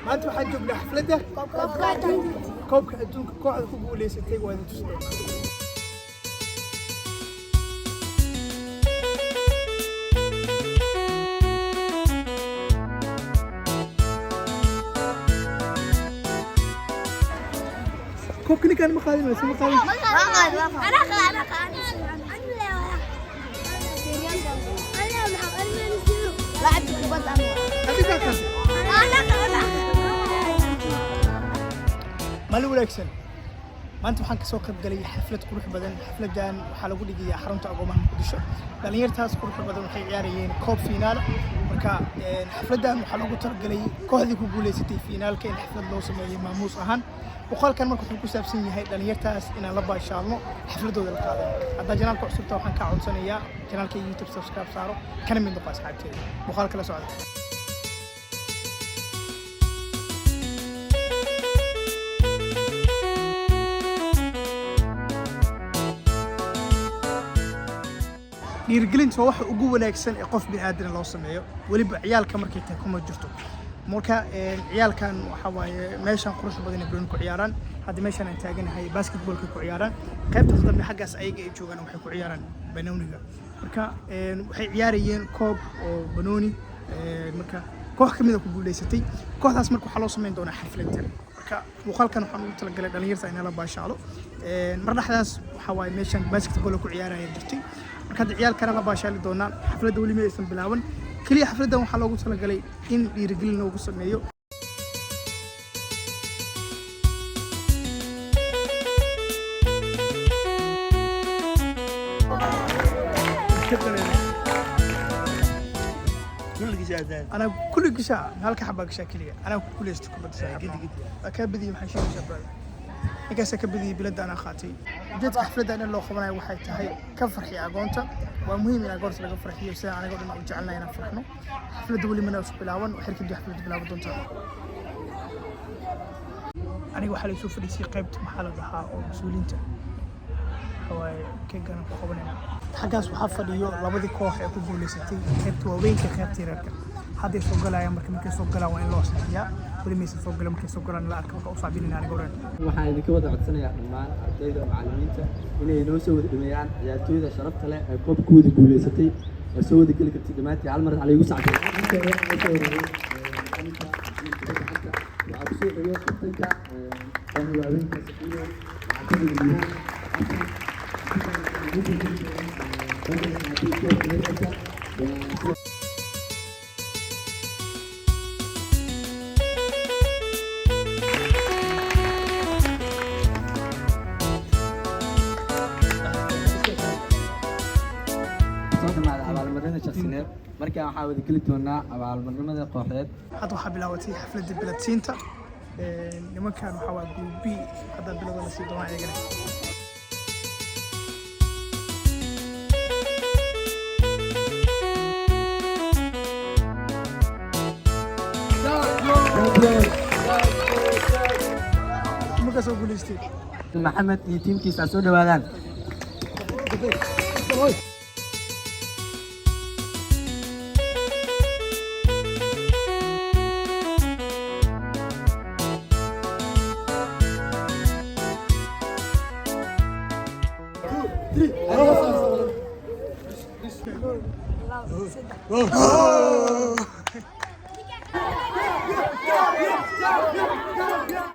Maanta waxaan joognaa xafladda koobka adduunka. Kooxda ku guuleysatay waa idin tusi doonaa. Koobka ninkaan ma qaadin mayse? Ma qaadin. أنا أنا أنا لاعب kubadda. Adigaa qaatay. أنا أنا. Maalin wanaagsan. Maanta waxaan kasoo qayb galay xaflad qurux badan. Xafladan waxaa lagu dhigayaa xarunta agoomaha Muqdisho. Dhalinyartaas quruxda badan waxay ciyaarayeen koob fiinaal. Marka xafladan waxaa loogu talagalay kooxdii ku guuleysatay fiinaalka in xaflad loo sameeyo maamuus ahaan. Muuqaalkan marka wuxuu ku saabsan yahay dhalinyartaas inaan la baashaalno, xafladooda la qaadano. Haddaa channelka cusubta, waxaan kaa codsanayaa channelka YouTube subscribe saaro, kana mid noqo asxaabteeda. Muuqaalka la socda. Dhiirigelinta waa waxa ugu wanaagsan ee qof bini'aadana loo sameeyo, weliba ciyaalka markay tahay kuma jirto. Marka ciyaalkan waxa waaye meeshan quruxda badan ay banooni ku ciyaaraan. Hadda meeshan aan taaganahay basketballka ku ciyaaraan. Qaybtaas dambe xaggaas ayaga ay joogaan waxay ku ciyaaraan banooniga. Marka waxay ciyaarayeen koob oo banooni. Marka koox ka mid a ku guuleysatay. Kooxdaas marka waxaa loo sameyn doonaa xafladda. Marka muuqaalkan waxaan ugu talagalay dhalinyarta inala baashaalo. Mar dhexdaas waxaa waaye meeshan basketball ku ciyaaraya jirtay. Marka hadda ciyaalkana la baashaali doonaa. Xafladda weli ma aysan bilaaban. Keliya xafladdan waxaa loogu talagalay in dhiirigelin loogu sameeyo. Anaa kulli gashaa, halka xabaa gashaa keliya. Anaa ku guuleysta kubadda, saaxiib. Waa kaa badiyey. Maxaa sheegaysaa, brother? Ninkaasaa ka badiyey, biladda anaa qaatay. Ujeedka xafladda in loo qabanayo waxay tahay ka farxiya agoonta. Waa muhiim in agoonta laga farxiyo, sida anagoo dhan u jecelnahay inaan farxno. Xafladda weli mana isku bilaaban. Waxay kadib xafladda bilaaban doontaa. Aniga waxaa laysoo fadhiisiyey qaybta, maxaa la dhahaa, oo mas-uuliyiinta. Waxa waaye keegan ku qabanayna. Xaggaas waxaa fadhiyo labadii koox ee ku guuleysatay, qaybta waaweynka, qaybta yaryarka. Hadday soo galayaan. Marka markay soo galaan waa in loo saxiyaa. Weli maysan soo galan. Markay soo galaan la arka marka u sacbinayna aniga oran. Waxaan idinka wada codsanayaa dhammaan ardayda oo macallimiinta inay noo soo wada dhameeyaan ciyaartooyda sharafta leh ee koobkooda guuleysatay. Waa soo wada geli kartid dhammaantiin. Hal mar halagu sacbiyo. Inta hore waxaa soo horeeyay macalinka kubadda cagta, waxaa kusoo xigo kabtanka kooxda waaweynka Safiino, waxaa ku xiga Liibaan Xasan. Soo dhamaada abaalmarinta shakhsineed. Markaa waxaa wada geli doonaa abaalmarinada kooxeed. Hadda waxaa bilaabatay xafladda biladsiinta. Nimankan waxaa waa group B. Hadda bilada la sii doonaa iyagana. Nimankaas oo guuleystay. Maxamed iyo tiimkiisa soo dhawaadaan.